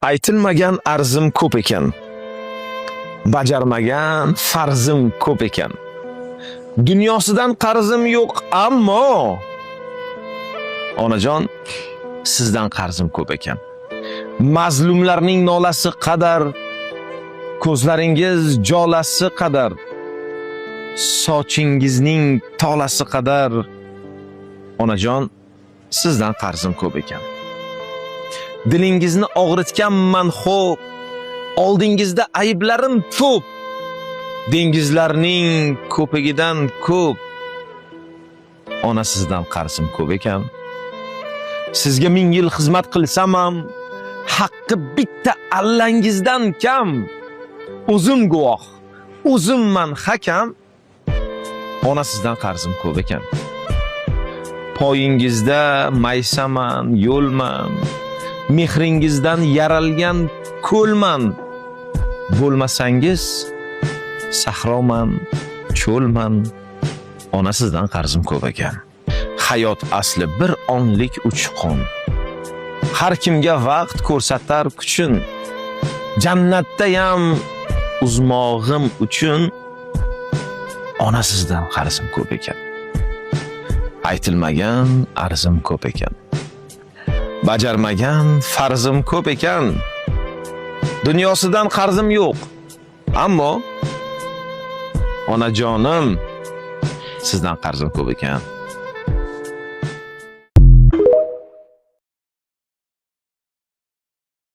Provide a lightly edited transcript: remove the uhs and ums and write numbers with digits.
Aytilmagan arzim ko'p ekan. Bajarmagan farzim ko'p ekan. Dunyosidan qarzim yo'q, ammo onajon, sizdan qarzim ko'p ekan. Mazlumlarning nolasi qadar, ko'zlaringiz jolasi qadar, sochingizning tolasi qadar, onajon, sizdan qarzim ko'p ekan. Dilingizni og'ritganman xo'p, oldingizda ayblarim ko'p. Dengizlarning ko'pigidan ko'p. Ona, sizdan qarzim ko'p ekan. Sizga ming yil xizmat qilsam ham, haqqi bitta allangizdan kam. O'zim guvoh, o'zimman hakam. Ona, sizdan qarzim ko'p ekan. Poyingizda maysaman, yo'lman. Mehringizdan yaralgan ko'lman. Bo'lmasangiz sahroman, cho'lman. Ona, sizdan qarzim ko'p ekan. Hayot asli bir onlik uchqun. Har kimga vaqt ko'rsatar kuchin. Jannatdayam uzmog'im uchun ona, sizdan qarzim ko'p ekan. Aytilmagan arzim ko'p ekan. Bajarmagan farzim ko'p ekan. Dunyosidan qarzim yo'q. Ammo onajonim, sizdan qarzim ko'p ekan.